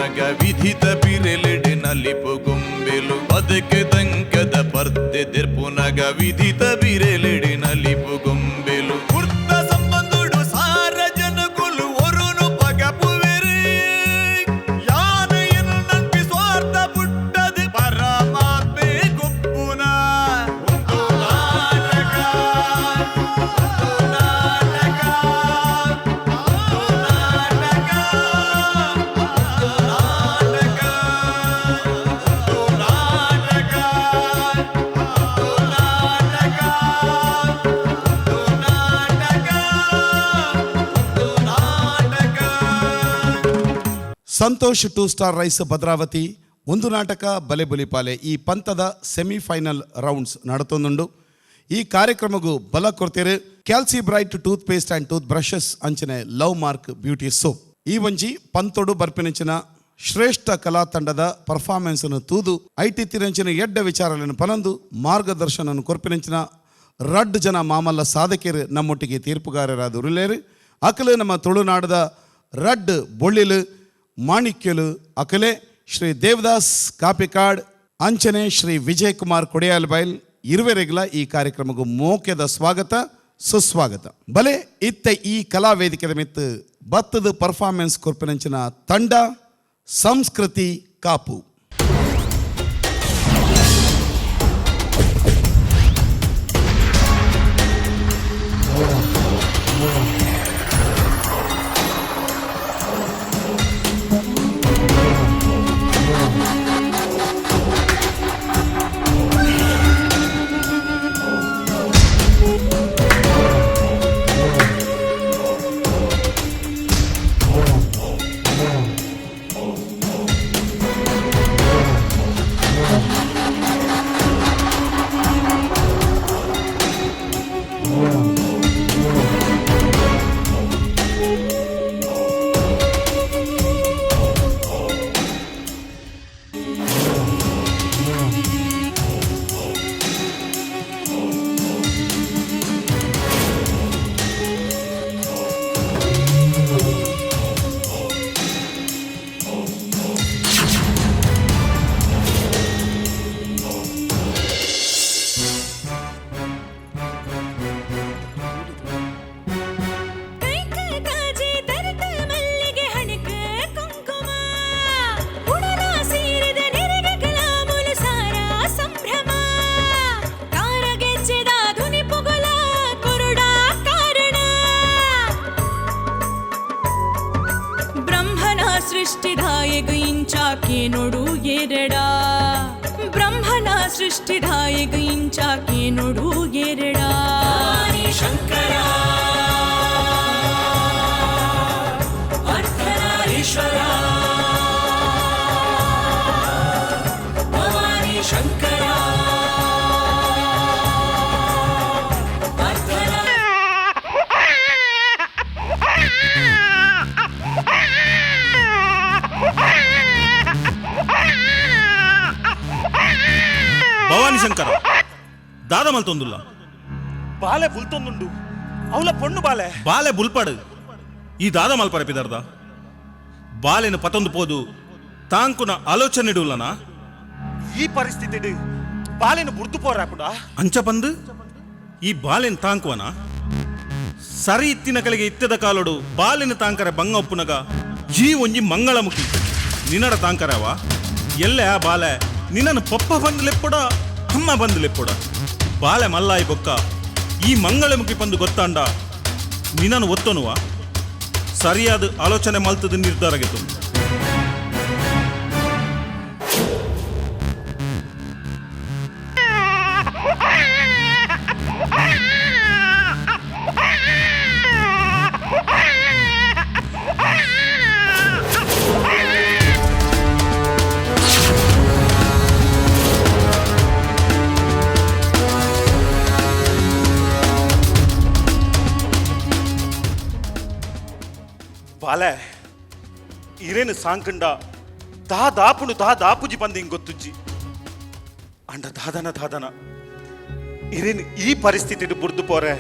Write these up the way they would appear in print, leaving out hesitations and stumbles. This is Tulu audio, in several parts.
ದೆರ್ಪುನಗ ವಿಧಿತ ಬಿರೆಲೆಡೆ ನಲಿಪು ಗೊಂಬೆಲು. ಬದುಕು ತಂಕದ ಪರ್ದೆ ದೆರ್ಪುನಗ ವಿಧಿತ ಬಿರೆಲೆಡೆ ನಲಿಪು ಗೊಂಬೆಲು. ಕುರ್ತ ಸಂಬಂಧುಡು ಸಾರ ಜನಕುಲು ಒರುನು ಪಗಪುವೆರು. ಯಾನ ಎನ್ನಂಪಿ ಸ್ವಾರ್ಥ ಪುಟ್ಟದು ಪರಮಾತ್ಮೆ ಗೊಪ್ಪುನ. ಒಂದು ನಾಟಕ, ಒಂದು ನಾಟಕ, ಒಂದು ನಾಟಕ, ಒಂದು ನಾಟಕ, ಒಂದು ನಾಟಕ, ಒಂದು ನಾಟಕ, ಒಂದು ನಾಟಕ, ಒಂದು ನಾಟಕ. Santosh two star rice Bhadravati ಒಂದು ನಾಟಕ ಬಲೆ ಬುಲಿಪಾಲೆ ಈ ಪಂಥದ ಸೆಮಿಫೈನಲ್ ರೌಂಡ್ಸ್ ನಡತೊಂದುಂಡು. ಈ ಕಾರ್ಯಕ್ರಮಗೂ ಬಲ ಕೊರ್ತೀರು Calci Bright tooth paste and tooth brushes ಅಂಚನೆ ಲವ್ ಮಾರ್ಕ್ ಬ್ಯೂಟಿ ಸೋಪ್. ಈ ಒಂಜಿ ಪಂತೊಡು ಬರ್ಪಿನಂಚಿನ ಶ್ರೇಷ್ಠ ಕಲಾ ತಂಡದ ಪರ್ಫಾರ್ಮೆನ್ಸ್ ಅನ್ನು ತೂದು IT ತಿರಂಚಿನ ಎಡ್ಡ ವಿಚಾರಗಳನ್ನು ಪನಂದು ಮಾರ್ಗದರ್ಶನ ಕೊರ್ಪಿನಂಚಿನ ರಡ್ಡ್ ಜನ ಮಾಮಲ್ಲ ಸಾಧಕರು ನಮ್ಮೊಟ್ಟಿಗೆ ತೀರ್ಪುಗಾರರಾದ ಉರುಲೇರು. ಅಕಲು ನಮ್ಮ ತುಳುನಾಡದ ರಡ್ಡ್ ಬೊಳ್ಳಿಲು ಮಾಣಿಕ್ಯಲು. ಅಕಲೆ ಶ್ರೀ ದೇವದಾಸ್ ಕಾಪಿಕಾಡ್ ಅಂಚನೆ ಶ್ರೀ ವಿಜಯ್ ಕುಮಾರ್ ಕೊಡಿಯಾಲ್ ಬೈಲ್. ಇರುವೆರೆಗ್ಲ ಈ ಕಾರ್ಯಕ್ರಮಕ್ಕೂ ಮೋಕೆದ ಸ್ವಾಗತ, ಸುಸ್ವಾಗತ. ಬಲೆ ಇತ್ತ ಈ ಕಲಾ ವೇದಿಕೆದ ಮಿತ್ತು ಬತ್ತದ ಪರ್ಫಾರ್ಮೆನ್ಸ್ ಕೊರ್ಪಿನಂಚಿನ ತಂಡ ಸಂಸ್ಕೃತಿ ಕಾಪು. ಕೈಕ ಕಾಜಿ ತರತ ಮಲ್ಲಿಗೆ ಹಣಕ ಕುಂಕುಮ ಉಡಲ ಸೇರಿದ ನೆರೆಗೆ ಕಲಾಮುಲು ಸಾರ ಸಂಭ್ರಮ ಕಾರಗೆಜ್ಜೆದ ಧುನಿ ಪುಗುಲ ಕುರುಡ ಕಾರಣ ಬ್ರಹ್ಮನ ಸೃಷ್ಟಿದಾಯಗ ಇಂಚಾಕೆ ನೋಡು ಎರಡ, ಬ್ರಹ್ಮನ ಸೃಷ್ಟಿದಾಯಗ ಇಂಚಾಕೆ ನೋಡು ಎರಡ. ಶಂಕರ ಅರ್ಧನಾರೀಶ್ವರ ಭವಾನಿ ಶಂಕರ ಅರ್ಧನಾ ಭವಾನಿ ಶಂಕರ ದಾದ ಮಲ್ತೊಂದುಲ್ಲ. ಬಾಲೆ ಬುಲ್ತೊಂದುಂಡು, ಅವಲ ಪೊಣ್ಣು ಬಾಲೆ. ಬಾಲೆ ಬುಲ್ಪಾಡು ಈ ದಾದ ಮಲ್ಪರ ಪಿದರ್ದ ಬಾಲೆನು ಪತೊಂದು ಪೋದು ತಾಂಕುನ ಆಲೋಚನೆ ಇಡುಲ್ಲನಾ? ಈ ಪರಿಸ್ಥಿತಿ ಬಾಲೆನು ಬುರ್ದು ಪೋರಾಪುಡ. ಅಂಚ ಪಂದು ಈ ಬಾಲೆನ್ ತಾಂಕುವನ ಸರಿ ಇತ್ತಿನ ಕಲೆಗೆ ಇತ್ತದ ಕಾಲೋಡು ಬಾಲೆನ ತಾಂಕರ ಬಂಗ ಒಪ್ಪುನಗ ಈ ಒಂಜಿ ಮಂಗಳಮುಖಿ ನಿನ್ನಡ ತಾಂಕರವ ಎಲ್ಲೆ ಆ ಬಾಲೆ ನಿನ್ನನ್ನು ಪಪ್ಪ ಬಂದು ಲೆಪ್ಪುಡ, ಅಮ್ಮ ಬಂದು ಲೆಪ್ಪುಡ. ಬಾಲೆ ಮಲ್ಲಾಯಿ ಬೊಕ್ಕ ಈ ಮಂಗಳಮುಖಿ ಪಂದು ಗೊತ್ತಾಂಡ ನಿನ್ನನ್ನು ಒತ್ತನುವ. ಸರಿಯಾದ ಆಲೋಚನೆ ಮಲ್ತದ ನಿರ್ಧಾರಗೆತ್ತು. ಬಾಲೆ ಇರೇನು ಸಾಂಕಂಡ ದಾ ದಾಪುನು ದಾ ದಾಪುಜಿ ಬಂದು ಹಿಂಗ್ ಗೊತ್ತುಜ್ಜಿ. ಅಂಡ ದಾದನ ದಾದನ ಇರೇನು ಈ ಪರಿಸ್ಥಿತಿ ಬುರ್ದು ಪೋರೆ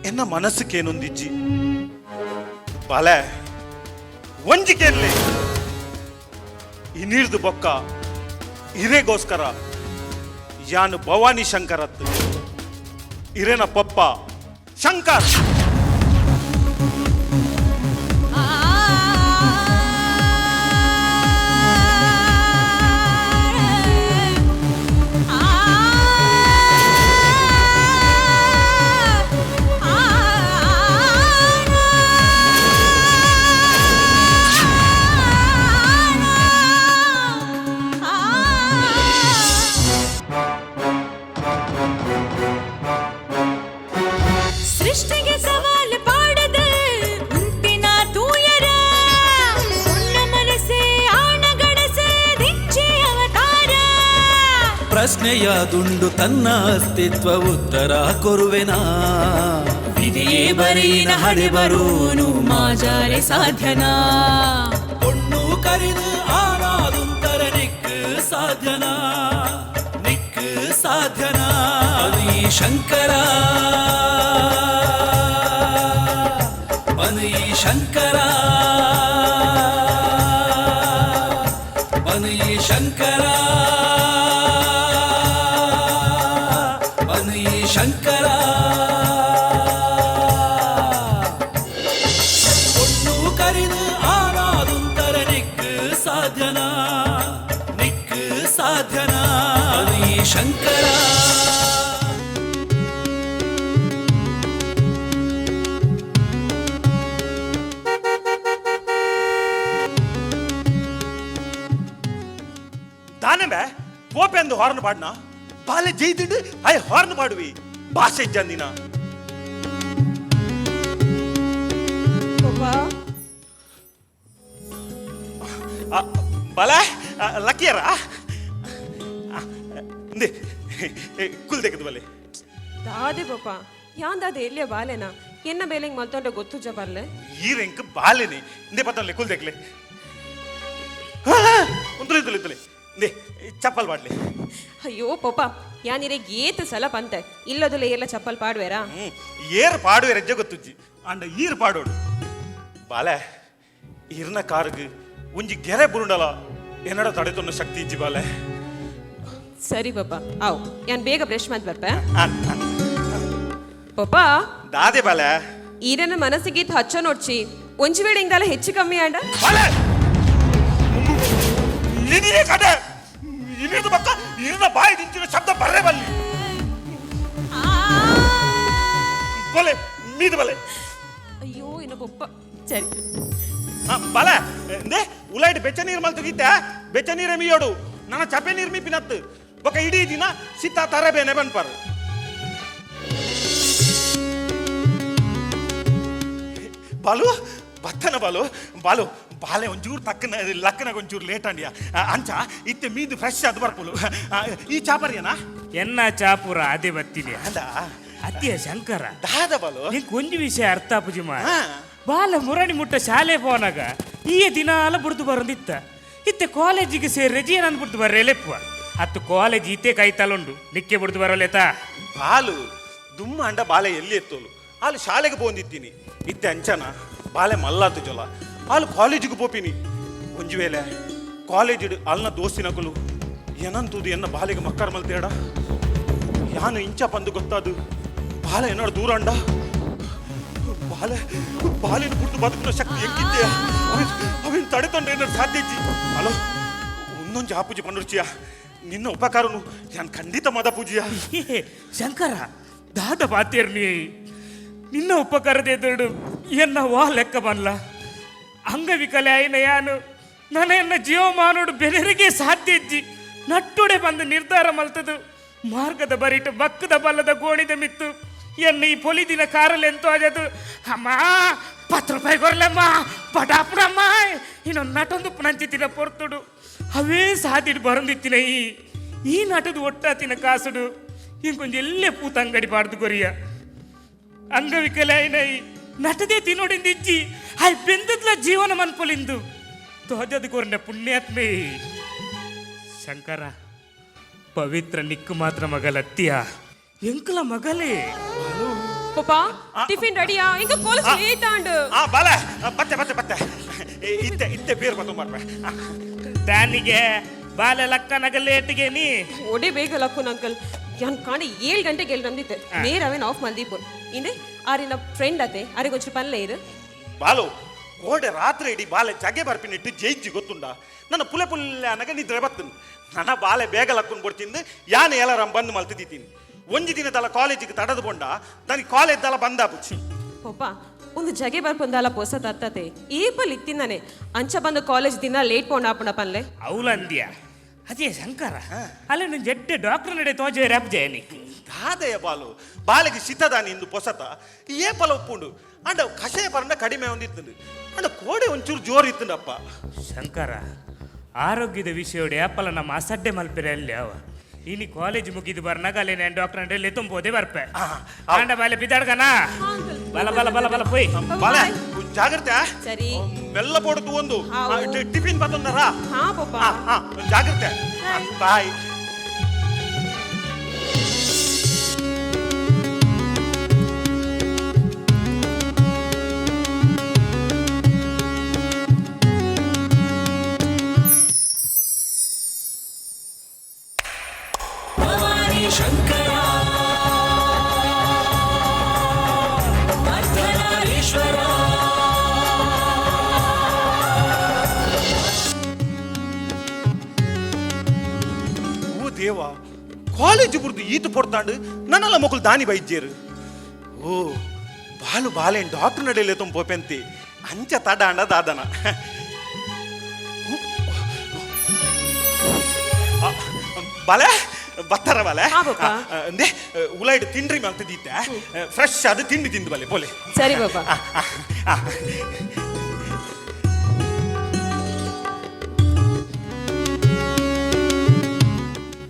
ಎನ್ನ ಮನಸ್ಸಿಗೇನೊಂದಿಜ್ಜಿ. ಬಾಲೆ ಒಂಜಿಕೇನ್ಲಿ ಇನಿರ್ದು ಬೊಕ್ಕ ಇರೆಗೋಸ್ಕರ ಯಾನು ಭವಾನಿ ಶಂಕರತ್ ಇರೇನ ಪಪ್ಪ ಶಂಕರ್. ಸೃಷ್ಟಿಗೆ ಸವಾಲು ಪಾಡದ ಉಂತಿನ ತೂಯರ ಉನ್ನ ಮನಸ್ಸೇ ಆಣಗಡಸೆ ದಿಂಚಿ ಅವತಾರ. ಪ್ರಶ್ನೆಯಾದುಂಡು ತನ್ನ ಅಸ್ತಿತ್ವ ಉತ್ತರ ಕೊರುವೆನಾ? ವಿಧಿಯೇ ಬರೆಯಿನ ಹಣೆ ಬರೋನು ಮಾಜಾರೆ ಸಾಧ್ಯನಾ? பொண்ணு கரிது ஆனாதுந்தர நிக்கு சாಧ್ಯನಾ? ನಿಕ್ಕು ಸಾಧ್ಯನಾ? ಪನಿ ಶಂಕರ, ಪನಿ ಶಂಕರ, ಪನಿ ಶಂಕರ, ಪನಿ ಶಂಕರ. பொண்ணு கரிது ஆனாதுந்தர நிக்கு சாಧ್ಯನಾ? நிக்கு சாಧ್ಯನಾ? நீ ಶಂಕರ. ದಾನೆ ಬೇ ಪೋಪೆಂದು ಹಾರ್ನ್ ಪಾಡ್ನ ಬಾಲೆ ಜೈದಿಂಡು I horn ಪಾಡುವಿ ಭಾಷೆ ಇಜ್ಜಂದಿನ. ಬಲ ಲಕ್ಕಿಯರ ಇಂದೆ ಕುಲ್ ತೆಗೆದು ಬಲೆ. ದಾದೆ ಪಪ್ಪ, ಯಾಂದಾದೆ ಎಲ್ಲಿಯ ಬಾಲೆನಾ ಎನ್ನ ಬೇಲೆಂಗ್ ಮಲ್ತೊಂಡ ಗೊತ್ತುಜ ಬರ್ಲೆ. ಈ ರೆಂಕ್ ಬಾಲೆನೆ ಇಂದೆ ಪತ್ತನ್ಲೆ ಕುಲ್ ತೆಗ್ಲೆ ಉಂತುಲೆ ಇಂತುಲೆ ಇಂತುಲೆ ಇಂದೆ ಚಪ್ಪಲ್ ಪಾಡ್ಲೆ. ಅಯ್ಯೋ ಪಪ್ಪ, ಯಾನಿರೆಗ್ ಏತ್ ಸಲ ಪಂತೆ ಇಲ್ಲದುಲೆ ಎಲ್ಲ ಚಪ್ಪಲ್ ಪಾಡ್ವೇರಾ? ಏರ್ ಪಾಡುವೆ ರಜ್ಜೆ ಗೊತ್ತುಜ್ಜಿ ಅಂಡ ಈರ್ ಪಾಡೋಡು ಬಾಲೆ ಇರ್ನ ಕಾರ್ಗ್ ಒಂಜಿ ಗೆರೆ ಬುರುಂಡಲ ಎನ್ನಡ ತಡೆತೊನ್ನ ಶಕ್ತಿ ಇಜ್ಜಿ ಬಾಲೆ. ಸರಿ ಪಪ್ಪ, ಆವ್ ಯಾನ್ ಬೇಗ ಬ್ರಷ್ ಮಾತ್ ಬರ್ಪೆ. ಪಪ್ಪ. ದಾದೆ ಬಾಲೆ. ಈರನ ಮನಸ್ಸಿಗೆ ಇತ್ ಹಚ್ಚ ನೋಡ್ಚಿ ಒಂಜಿ ವೇಳೆ ಇಂದಾಲ ಹೆಚ್ಚು ಕಮ್ಮಿ ಆಂಡ. ಬಾಲೆ ನಿನ್ನೇ ಕಡೆ ಇನಿರ್ದು ಬಕ್ಕ ಇರ್ನ ಬಾಯಿ ನಿಂತಿನ ಶಬ್ದ ಬರ್ರೆ ಬಲ್ಲಿ ಬಲೆ ಮೀದು ಬಲೆ. ಅಯ್ಯೋ ಇನ್ನು ಪಪ್ಪ ಸರಿ. ಬಲೆ ಇಂದೆ ಉಲಾಯ್ಟ್ ಬೆಚ್ಚ ನೀರು ಮಲ್ತುಗಿತ್ತೆ ಬೆಚ್ಚ ನೀರೇ ಮೀಯೋಡು ನನ್ನ ಚಪೆ ನೀರು ಮೀಪಿನತ್ತು ಬೊಕ ಇಡೀ ದಿನ ಸಿತ್ತ ತರ ಬೇನೆ ಬನ್ಪಾರು ಬಾಲು ಬತ್ತನ ಬಾಲು ಬಾಲು ಬಾಲೆ ಒಂಚೂರು ತಕ್ಕನ ಲಕ್ಕನಾಗ ಒಂಚೂರು ಲೇಟ್ ಅಂಡಿಯ ಅಂಚ ಇತ್ತೆ ಮೀದು ಫ್ರೆಶ್ ಅದು ಬರ್ಪುಲು ಈ ಚಾಪರಿಯನಾ? ಎನ್ನ ಚಾಪುರ ಅದೇ ಬತ್ತಿನಿ. ಅಲ್ಲ. ಅತ್ತಿಯ ಶಂಕರ. ದಾದ ಬಾಲು. ನಿಂಗೆ ಒಂಜಿ ವಿಷಯ ಅರ್ಥ ಪೂಜಿ ಮಾ. ಹಾ. ಬಾಲ ಮುರಣಿ ಮುಟ್ಟ ಶಾಲೆ ಪೋನಾಗ ಈ ದಿನಾಲ ಬುಡ್ದು ಬರೋದಿತ್ತ ಇತ್ತೆ ಕಾಲೇಜಿಗೆ ಸೇರಿ ರಜೆ ನಾನು ಬಿಡ್ದು ಬರ್ರೆ ಲೆಪ್ಪ ಅತ್ತು ಕಾಲೇಜ್ ಇತ್ತೆ ಕೈ ತಲುಂಡು ನಿಕ್ಕೆ ಬುಡ್ದು ಬರೋಲೇತಾ. ಬಾಲು ದುಮ್ಮ ಅಂಡ ಬಾಲೆ ಎಲ್ಲಿ ಎತ್ತೋಲು ಆಲು ಶಾಲೆಗೆ ಪೋಂದಿತ್ತೀನಿ ಇತ್ತೆ ಅಂಚನ ಬಾಲೆ ಮಲ್ಲಾತು ಜೊಲ ಆಲು ಕಾಲೇಜಿಗೆ ಪೋಪಿನಿ ಒಂಜಿ ವೇಳೆ ಕಾಲೇಜ್ ಅಲ್ನ ದೋಸ್ತಿನಕುಲು ಏನಂತುದು ಎನ್ನ ಬಾಲೆಗೆ ಮಕ್ಕರ್ ಮಲ್ತೇಡ ಯಾನು ಇಂಚ ಪಂದು ಗೊತ್ತಾದು ಬಾಲೆ ಏನಾರು ದೂರ ಅಂಡ ಬಾಲೆ ಬಾಲಿನ ಬಿಟ್ಟು ಬದುಕಿನ ಶಕ್ತಿ ಎಂಕಿದ್ದೆ ಅವಿನ ತಡೆತೊಂಡು ಏನಾರು ಸಾಧ್ಯ ಇಜ್ಜಿ. ಹಲೋ ಒಂದೊಂದು ಆಪೂಜಿ ಪಂಡುರ್ಚಿಯ ನಿನ್ನ ಉಪಕಾರನು ಯಾನ್ ಖಂಡಿತ ಮದ ಪೂಜಿಯ. ಏ, ಶಂಕರ ದಾದ ಪಾತೇರ್ ನೀ ನಿನ್ನ ಉಪಕಾರದ ಎದುರು ಎನ್ನ ವಾ ಲೆಕ್ಕ ಬನ್ಲ ಅಂಗವಿಕಲೆ ಆಯ್ನ ಯಾನು ನನ್ನ ಎನ್ನ ಜೀವಮಾನೋಡು ಬೆನರಿಗೆ ಸಾಧ್ಯ ಇಜ್ಜಿ ನಟ್ಟುಡೆ ಬಂದು ನಿರ್ಧಾರ ಮಲ್ತದು ಮಾರ್ಗದ ಬರಿಟು ಬಕ್ಕದ ಬಲ್ಲದ ಗೋಣಿದ ಮಿತ್ತು ಎನ್ನ ಈ ಪೊಲಿದಿನ ಕಾರಲ್ಲಿ ಎಂತೋ ಆಜದು ಅಮ್ಮ 10 ರೂಪಾಯಿ ಕೊರ್ಲಮ್ಮ ಪಟಾಪುಡಮ್ಮ ಇನ್ನೊಂದು ನಟೊಂದು ನಂಚಿತ್ತಿನ ಪೊರ್ತುಡು ಅವೇ ಸಾದಿಡು ಬರಂದಿತ್ತಿನ ಈ ಈ ನಟದ ಒಟ್ಟಾತಿನ ಕಾಸುಡು ಇಂಕೊಂಜ ಎಲ್ಲೇ ಪೂತ ಅಂಗಡಿ ಪಾಡ್ದು ಕೊರಿಯ ಅಂಗವಿಕಲ అయిన ಈ ನಟದೇ ತಿನ್ನೋಡಿಂದ ಇಜ್ಜಿ ಆಯ್ ಬೆಂದದ್ಲ ಜೀವನ ಮನ್ಪೊಲಿಂದು ತೋಜದು ಕೊರ್ನ ಪುಣ್ಯಾತ್ಮೆ ಶಂಕರ ಪವಿತ್ರ ನಿಕ್ಕು ಮಾತ್ರ ಮಗಲತ್ತಿಯ ಎಂಕಲ ಮಗಲೇ. ಬಾಲು. ಪಪ್ಪ, ಟಿಫಿನ್ ರೆಡಿಯಾ? ಇಂಕ ಕಾಲೇಜ್ ಲೇಟ್ ಆಂಡ್. ಆ ಬಾಲೆ, ಬತ್ತೆ ಬತ್ತೆ ಬತ್ತೆ, ಇತ್ತೆ ಇತ್ತೆ ಬೇರ್ ಬತ್ತು ಮಾರ್ಪೆ. ದಾನಿಗೆ ಬಾಲೆ ಲಕ್ಕನಗ ಲೇಟ್ಗೆ ನೀ. ಒಡೆ ಬೇಗ ಲಕ್ಕುನ ಅಂಕಲ್, ಯಾನ್ ಕಾಣೆ 7 ಗಂಟೆಗೆ ಎಲ್ಲಿ ನಂದಿತ್ತೆ, ನೇರ ಅವೇನು ಆಫ್ ಮಲ್ದೀಪು. ಇಂದೆ ಆರಿನ ಫ್ರೆಂಡ್ ಅತೆ, ಆರಿಗೆ ಪನ್ಲೆ ಇರು. ಬಾಲು, ಕೋಡೆ ರಾತ್ರಿ ಇಡೀ ಬಾಲೆ ಜಗೆ ಬರ್ಪಿನಿಟ್ಟು ಜೈಜಿ ಗೊತ್ತುಂಡ. ನನ್ನ ಪುಲೆ ಪುಲ್ಲೆ ಅನಗ ನಿದ್ರೆ ಬತ್ತನು. ನನ್ನ ಬಾಲೆ ಬೇಗ ಲಕ್ಕುನ್ ಕೊಡ್ತಿಂದು ಯಾನೆ ಎಲ್ಲಾರಾಮ್ ಬಂದ್ ಮಲ್ತಿದ್ದೀನಿ. ಒಂಜಿ ದಿನದಲ್ಲ ಕಾಲೇಜಿಗೆ ತಡದು ಕೊಂಡ ನನಗೆ ಕಾಲೇಜ್ ದಲ್ಲ ಬಂದಾಪುಚ್ಚಿ. ಪಪ್ಪ, ಒಂದು ಜಗೆ ಬರ್ಪೊಂದಲ್ಲ ಪೊಸ ತತ್ತತೆ ಏಪಲ್ ಇತ್ತಿನಾನೆ ಅಂಚ ಬಂದು ಕಾಲೇಜ್ ದಿನ ಲೇಟ್ ಪೋಂಡ ಆಪುಣ ಪನ್ಲೆ. ಅವಲಂದ್ಯ ಅದೇ ಶಂಕರ, ಅಲ್ಲ ನಿನ್ ಜಡ್ಡೆ ಡಾಕ್ಟರ್ ನಡೆ ತೋಜೆ ರ್ಯಾಪ್ ಜಯನಿ. ದಾದೆಯ ಬಾಲು, ಬಾಲೆಗೆ ಶಿತದಾನಿ ಇಂದು ಪೊಸತ ಏಪಲ ಒಪ್ಪುಂಡು. ಅಂಡ ಕಷಾಯ ಪರಂಡ ಕಡಿಮೆ ಒಂದಿತ್ತುಂಡು, ಅಂಡ ಕೋಡೆ ಒಂಚೂರು ಜೋರು ಇತ್ತುಂಡಪ್ಪ. ಶಂಕರ, ಆರೋಗ್ಯದ ವಿಷಯೋಡೆ ಅಪ್ಪಲ ನಮ್ಮ ಅಸಡ್ಡೆ ಮಲ್ಪಿರೆ ಅಲ್ಲಿ ಅವ. ಇನಿ ಕಾಲೇಜ್ ಮುಗಿದು ಬರ್ನಾಗ ಅಲ್ಲಿ ನಾನು ಡಾಕ್ಟರ್ ಅಂದ್ರೆ ತುಂಬೋದೆ ಬರ್ಪೆ. ಅಂಡ ಬಾಲೆ ಬಿದ್ದಾಡ್ಗನ ಬಲ ಬಲ ಬಲ ಬಲ ಪೋಯ್. ಬಾಲೆ ಜಾಗ್ರತೆ. ಸರಿ. ಮೆಲ್ಲ ಪೋಡುದು ಒಂದು ಹಾವು. ಟಿಫಿನ್ ಬತ್ತೊಂದರಾ? ಹಾ ಪಪ್ಪ. ಹಾ, ಜಾಗ್ರತೆ, ಬಾಯ್. ಭವಾನಿ ಶಂಕರ ಅರ್ಧನಾರೀಶ್ವರ. ಓ ದೇವ, ಕಾಲೇಜ್ ಬುರ್ದು ಈತು ಪೊಡ್ತಾಂಡು ನನ್ನೆಲ್ಲ ಮಕ್ಕಳು ದಾನಿ ಬೈಜ್ಜೇರು. ಓ ಬಾಲು, ಬಾಲೇನ್ ಡಾಕ್ಟರ್ ನಡೆಯಲೇ ತುಂಬ ಪೆಂತಿ ಅಂಚ ತಡ ಅಂಡ ದಾದನ. ಬಾಲೆ ಬತ್ತಾರ ಬಾಲೆ? ಹಾ, ಪಪ್ಪ. ಅಂದೆ ಉಲಾಯ್ಡು ತಿಂಡ್ರಿ ಮಲ್ತದೀತೆ, ಫ್ರೆಶ್ ಅದು ತಿಂಡಿ ತಿಂದು ಬಲೆ ಪೋಲೆ. ಸರಿ ಪಪ್ಪ. ಆ.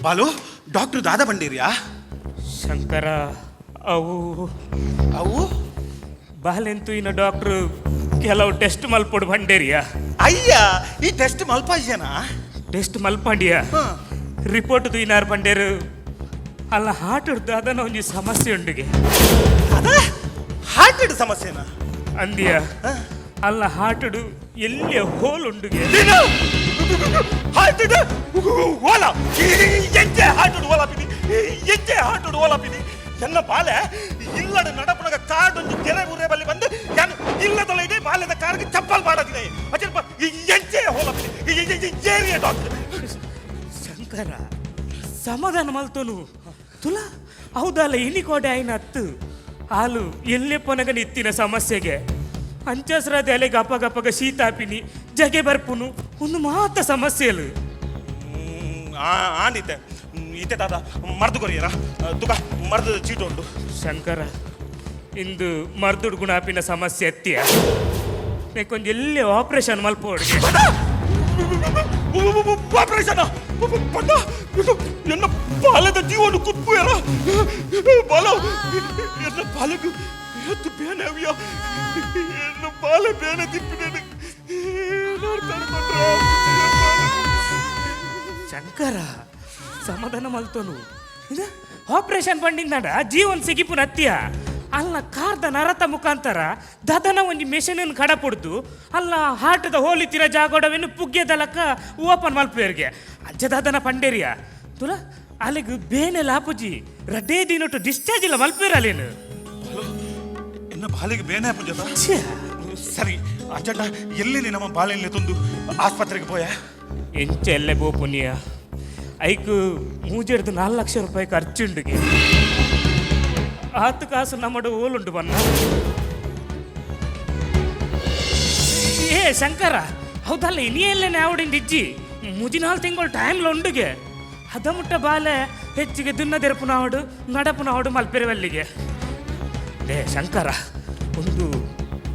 ಬಾಲು, ಡಾಕ್ಟರ್ ದಾದ ಬಂಡೀರಿಯಾ? ಶಂಕರ, ಅವು ಅವು ಬಾಲೆಂತು ಇನ್ನ ಡಾಕ್ಟ್ರು ಕೆಲವು ಟೆಸ್ಟ್ ಮಲ್ಪೊಡು ಬಂಡೇರಿಯಾ. ಅಯ್ಯ, ಈ ಟೆಸ್ಟ್ ಮಲ್ಪಾಜನ? ಟೆಸ್ಟ್ ಮಲ್ಪಂಡಿಯ. ರಿಪೋರ್ಟ್ ತುಯ್ನಾರ್ ಬಂಡೇರು, ಅಲ್ಲ ಹಾರ್ಟ್ ಅದನ್ನ ಒಂಜಿ ಸಮಸ್ಯೆ ಉಂಡಿಗೆ. ಅದ ಹಾರ್ಟ್ ಸಮಸ್ಯೆನಾ? ಅಂದಿಯ, ಅಲ್ಲ ಹಾರ್ಟುಡು ಎಲ್ಲಿಯ ಹೋಲ್ ಉಂಡುಗೆ. ಹಾರ್ಟ್ ಓಲಾ ಎಂಚೆ ಹಾರ್ಟ್ ಓಲಾ ಪಿನಿ, ಎಂಚೆ ಹಾರ್ಟ್ ಓಲಾ ಪಿನಿ. ಎನ್ನ ಬಾಲೆ ಇಲ್ಲಡ ನಡಪುನಗ ಕಾರ್ಡ್ ಒಂಜಿ ಕೆರೆ ಊರೇ ಬಲ್ಲಿ ಬಂದು ಯಾನು ಇಲ್ಲದೊಳ ಇದೆ ಬಾಲೆದ ಕಾರ್ಗೆ ಚಪ್ಪಲ್ ಬಾಡದಿದೆ. ಅಚಲ್ಪ ಎಂಚೆ ಹೋಲ ಪಿನಿ ಏರಿಯ ಡಾಕ್ಟರ್. ಶಂಕರ, ಸಮಾಧಾನ ಮಲ್ತೋನು ತುಲಾ. ಹೌದಲ್ಲ, ಇನಿ ಕೋಡೆ ಆಯ್ನ ಅತ್ತು ಹಾಲು ಎಲ್ಲೇ ಪೊನಗನ ಇತ್ತಿನ ಸಮಸ್ಯೆಗೆ ಅಂಚಸ್ರಾದ ಎಲೆ ಗಪ ಗಪಗ ಶೀತಾಪಿನಿ ಜಗೆ ಬರ್ಪುನು ಒಂದು ಮಾತ ಸಮಸ್ಯೆಲು. ಆಂಡಿತೆ ಇತ್ತೆ ದಾದ ಮರ್ದು ಕೊರಿಯರ ತುಕ ಮರ್ದು ಚೀಟು ಉಂಟು. ಶಂಕರ, ಇಂದು ಮರ್ದುಡ್ ಗುಣಾಪಿನ ಸಮಸ್ಯೆ ಎತ್ತಿಯ ಕೊಂಚ ಎಲ್ಲಿ ಆಪರೇಷನ್ ಮಲ್ಪೋಡಿಗೆ. ಆಪರೇಷನ್ ಎನ್ನ ಬಾಲದ ಜೀವನ ಕುತ್ಪುಯರ. ಬಾಲ, ಎನ್ನ ಬಾಲకు ಎತ್ತು ಬೇನೆ ಅವಿಯ, ಎನ್ನ ಬಾಲ ಬೇನೆ ತಿಪ್ಪಿನೇನು. ಶಂಕರ, ಸಮಾಧಾನ ಮಲ್ತೋನು. ಆಪರೇಷನ್ ಪಂಡಿಂದಾಡ ಜೀವನ್ ಸಿಗಿಪು ನತ್ತಿಯ. ಅಲ್ಲ ಕಾರ್ದ ನರತ ಮುಖಾಂತರ ದದನ ಒಂಜಿ ಮೆಷಿನ್ ಕಡ ಪುಡ್ದು ಅಲ್ಲ ಹಾರ್ಟ್ದ ಹೋಲಿತಿರ ಜಾಗೋಡವೆನ್ನು ಪುಗ್ಗೆದಲಕ್ಕ ಓಪನ್ ಮಲ್ಪೇರ್ಗೆ ಅಂಚ ದದನ ಪಂಡೇರಿಯ ತುಲ. ಅಲ್ಲಿಗೆ ಬೇನೆ ಲಾಪುಜಿ, ರಡ್ಡೇ ದಿನೊಟ್ಟು ಡಿಸ್ಚಾರ್ಜ್ ಇಲ್ಲ ಮಲ್ಪೇರ ಅಲ್ಲೇನು. ಎನ್ನ ಬಾಲಿಗೆ ಬೇನೆ ಪೂಜದ. ಛೆ. ಸರಿ ಅಜ್ಜಣ್ಣ, ಎಲ್ಲಿ ನಮ್ಮ ಬಾಲೆಯಲ್ಲಿ ತಂದು ಆಸ್ಪತ್ರೆಗೆ ಪೋಯ? ಎಂಚ ಎಲ್ಲೆ ಬೋ ಪುಣ್ಯ, ಐಕ್ ಮೂಜೆಡ್ದು 4 ಲಕ್ಷ ರೂಪಾಯಿ ಖರ್ಚುಂಡುಗೆ. ಆತು ಕಾಸು ನಮ್ಮಡು ಓಲುಂಡು ಬನ್ನ. ಏ ಶಂಕರ, ಹೌದಲ್ಲ, ಇನಿ ಎಲ್ಲೆ ಆವಡಿಂದ ಇಜ್ಜಿ ಮುಜಿನಾಲ್ ತಿಂಗಳು ಟೈಮ್ಲ ಉಂಡುಗೆ. ಅದ ಮುಟ್ಟ ಬಾಲೆ ಹೆಚ್ಚಿಗೆ ದುನ್ನದೆರಪುನಾವಡು ನಡಪುನಾವಡು ಮಲ್ಪೆರವಲ್ಲಿಗೆ. ಲೇ ಶಂಕರ, ಒಂದು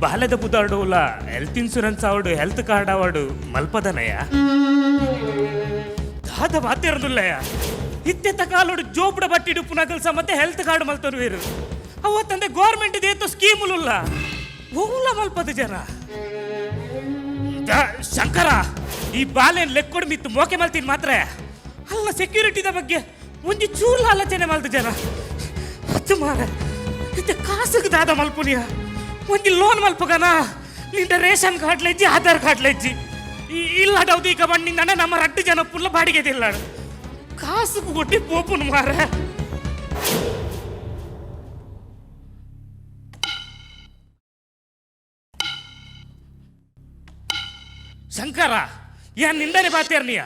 ಬಾಲೆದ ಬುದಾಡುವಲ ಹೆಲ್ತ್ ಇನ್ಶೂರೆನ್ಸ್ ಆವಡು ಹೆಲ್ತ್ ಕಾರ್ಡ್ ಆವಡು ಮಲ್ಪದನಯ್ಯ. ದಾದ ಬಾತಿರದುಲ್ಲಯ್ಯ, ಇತ್ತೆತ್ತ ಕಾಲೋಡು ಜೋಪುಡ ಬಟ್ಟಿ ಡುಪ್ಪು ಮತ್ತೆ ಹೆಲ್ತ್ ಕಾರ್ಡ್ ಮಲ್ತನು వేరు. ಅವತ್ತಂದೆ ಗೌರ್ಮೆಂಟ್ ದೇತು ಸ್ಕೀములుಲ್ಲ ಓಲ ಮಲ್ಪದ ಜನ. ಶಂಕರ, ಈ ಬಾಲೆನ್ ಲೆಕ್ಕೊಡು ಮಿತ್ತು ಮೋಕೆ ಮಲ್ತೀನಿ ಮಾತ್ರ ಅಲ್ಲ, ಸೆಕ್ಯೂರಿಟಿದ ಬಗ್ಗೆ ಒಂಜಿ ಚೂರ್ಲ ಆಲೋಚನೆ ಮಲ್ತ ಜನ. ಅದು ಮಾರ. ಇತ್ತೆ ಕಾಸುಗೆ ದಾದ ಮಲ್ಪುನಿಯ ಒಂಜಿ ಲೋನ್ ಮಲ್ಪಗನ ನಿಂದ ರೇಷನ್ ಕಾರ್ಡ್ ಲೆಜ್ಜಿ ಆಧಾರ್ ಕಾರ್ಡ್ ಲೆಜ್ಜಿ ಇಲ್ಲ ಡೌದೀಕ ಬಂಡಿಂದ ನಮ್ಮ ರಡ್ಡು ಜನ ಪುಲ್ಲ ಬಾಡಿಗೆ ತಿಲ್ಲಾಡು ಕಾಸುకు ಕೊಟ್ಟಿ ಪೋಪುನು ಮಾರ. ಶಂಕರ, ಏನ್ ನಿಂದನೆ ಬಾತೇರ್ನಿಯ?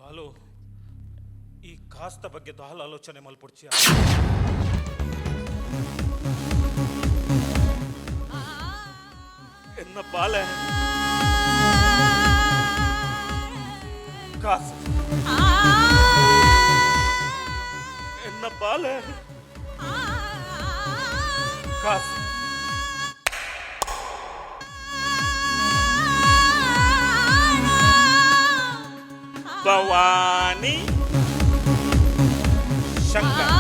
ಬಾಲು, ಈ ಕಾಸ್ತ ಬಗ್ಗೆ ದಾಲ್ ಆಲೋಚನೆ ಮಲ್ಪೊಡ್ಚಿಯ. ಎನ್ನ ಬಾಲೆ, ಕಾಸು. ಎನ್ನ ಬಾಲೆ, ಕಾಸು. ಭವಾನಿ ಶಂಕರ,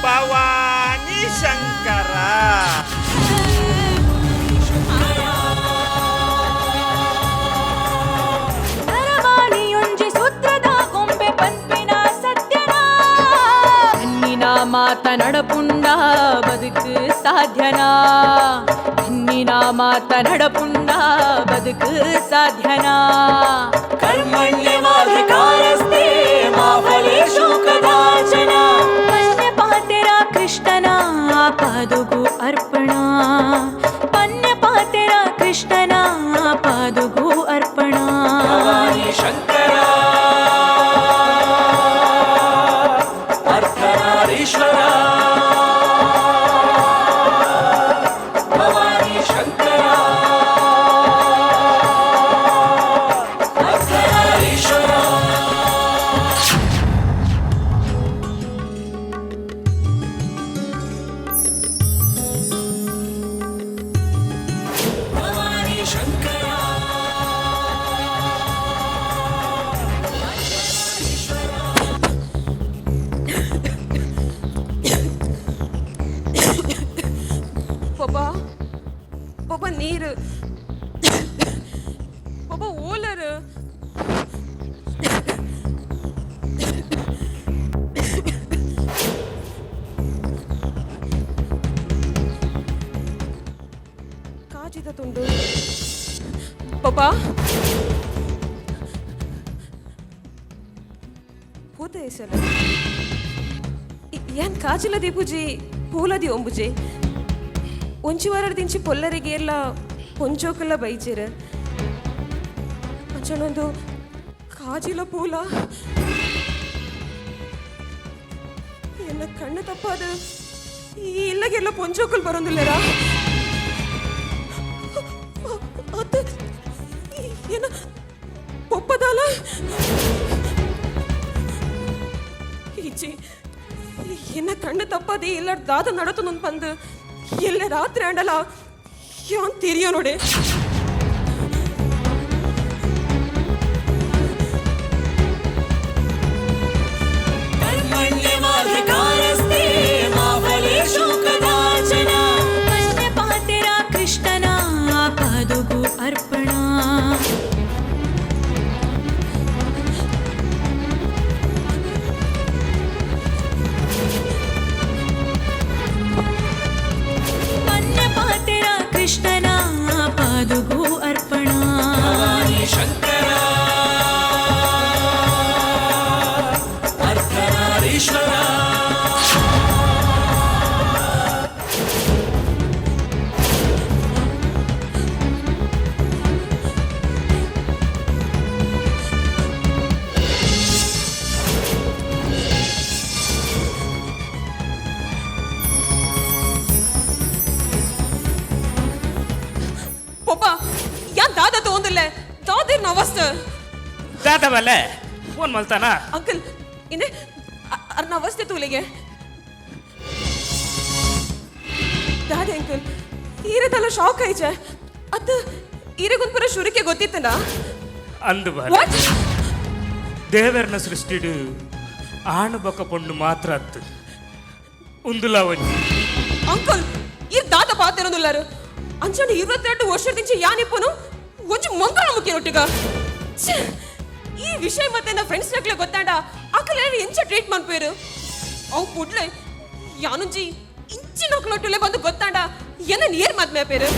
ಭವಾನಿ ಶಂಕರ. ನರವಾಣಿಯೊಂಜಿ ಸೂತ್ರದ ಗೊಂಬೆ ಪನ್ಪಿನ ಸತ್ಯನಾ? ಕಣ್ಣಿನ ಮಾತ ನಡಪುಂಡ ಬದುಕು ಸಾಧ್ಯನಾ? ಕಣ್ಣಿನ ಮಾತ ನಡಪುಂಡ ಬದುಕು ಸಾಧ್ಯನಾ? ಕರ್ಮಣ್ಯವಾಧಿಕಾರಸ್ತೆ ಮಾ ಫಲೇಷು ಕದಾಚನ. ಪನ್ಯ ಪಾತೆರ ಕೃಷ್ಣನ ಪಾದುಗು ಅರ್ಪಣ. ಪನ್ಯ ಪಾತೆರ ಕೃಷ್ಣನ ಪಾದುಗು ಅರ್ಪಣ. ಶಂಕರ, ಅರ್ಧನಾರೀಶ್ವರ, ಭವಾನಿ ಶಂಕರ, ಅರ್ಧನಾರೀಶ್ವರ. ಭವಾನಿ ಶಂಕರ. ಪಪ್ಪ, ಪಪ್ಪ, ನೀರು ಪಪ್ಪ. ಓಲರು? ಕಾಜಿದ ತುಂಡು ಪಪ್ಪ. ಪೂತ ಸಲ ಏನ್ ಕಾಜಿಲ ದೀಪುಜಿ, ಪೂಲದಿ ಒಂಬುಜಿ. ಒಂಜಿ ವಾರದಿಂಚಿ ಪೊಲ್ಲರಿಗೆ ಎಲ್ಲ ಪೊಂಚೋಕುಲ ಬೈಜೆರ್. ಅಂಚನೊಂದು ಕಾಜಿಲ ಪೂಲ. ಎನ್ನ ಕಣ್ಣು ತಪ್ಪಾದ ಈ ಇಲ್ಲಗೆಲ್ಲ ಪೊಂಚೋಕುಲ್ ಬರೋದಿಲ್ಲರಾ? ಅತ್ತ, ಏನ ಪೊಪ್ಪದಾಲ? ಈಚೆ ಎನ್ನ ಕಣ್ಣು ತಪ್ಪಾದೆ ಇಲ್ಲ ದಾದ ನಡತು ಬಂದು ಎಲ್ಲ ರಾತ್ರಿ ಆಂಡಲ ಯಾನ್ ತೆರಿಯೋ ನೋಡಿ. ಕರ್ಮಣ್ಯವಾಧಿಕಾರಸ್ತೆ ಮಾ ಫಲೇಷು ಕದಾಚನ. ಪನ್ಯ ಪಾತೆರ ಕೃಷ್ಣನ ಪಾದುಗು ಅರ್ಪಣ. ಪನ್ಯ ಪಾತೆರ ಕೃಷ್ಣನ ಪಾದುಗು ಅರ್ಪಣ. ಶಂಕರ, ಅರ್ಧನಾರೀಶ್ವರ. ಪೊಪ್ಪ, ಯಾನ್ ದಾದ ತಗೊಂದಿಲ್ಲ? ದಾದಿರ್ನ ಅವಸ್ಥೆ. ದಾದ ಬಲ್ಲೆ, ಫೋನ್ ಮಲ್ತಾನ? ಅಂಕಲ್, ಇನ್ನೇ ಅರ್ನ ಅವಸ್ಥೆ ತೂಲಿಗೆ. ದಾದೆ ಅಂಕಲ್, ಈರದಲ್ಲ ಶಾಕ್ ಆಯ್ಚೆ ಅತ್ತ? ಈರೆಗೊಂದು ಪೂರ ಶುರುಕೆ ಗೊತ್ತಿತ್ತನ? ಅಂದು ಬಲ. What? ದೇವರ್ನ ಸೃಷ್ಟಿಡು ಆಣು ಬೊಕ ಪೊಣ್ಣು ಮಾತ್ರ ಅತ್ತು, ಉಂದುಲ ಒಂಜಿ. ಅಂಕಲ್, ಈ ದಾದ ಪಾತಿರೋದುಲ್ಲಾರು? ಅಂಚನೆ 22 ವರ್ಷದಿಂಚೆ ಯಾನಿಪ್ಪನು ಒಂಜಿ ಮಂಗಳ ಮುಖ್ಯ ಒಟ್ಟಿಗ. ಛೆ, ಈ ವಿಷಯ ಮತ್ತೆ ನನ್ನ ಫ್ರೆಂಡ್ಸ್ ನಕ್ಲೆ ಗೊತ್ತಾಂಡ ಅಕಲ್ ಎಂಚ ಟ್ರೀಟ್ ಮನ್ಪೇರು? ಅವು ಪುಡ್ಲೆ ಯಾನುಂಜಿ ಇಂಚಿನ ಒಕ್ಲೊಟ್ಟುಲೆ ಬಂದು ಗೊತ್ತಾಂಡ ಎನ್ನ ನೀರ್ ಮದ್ಮೆ ಪೇರು.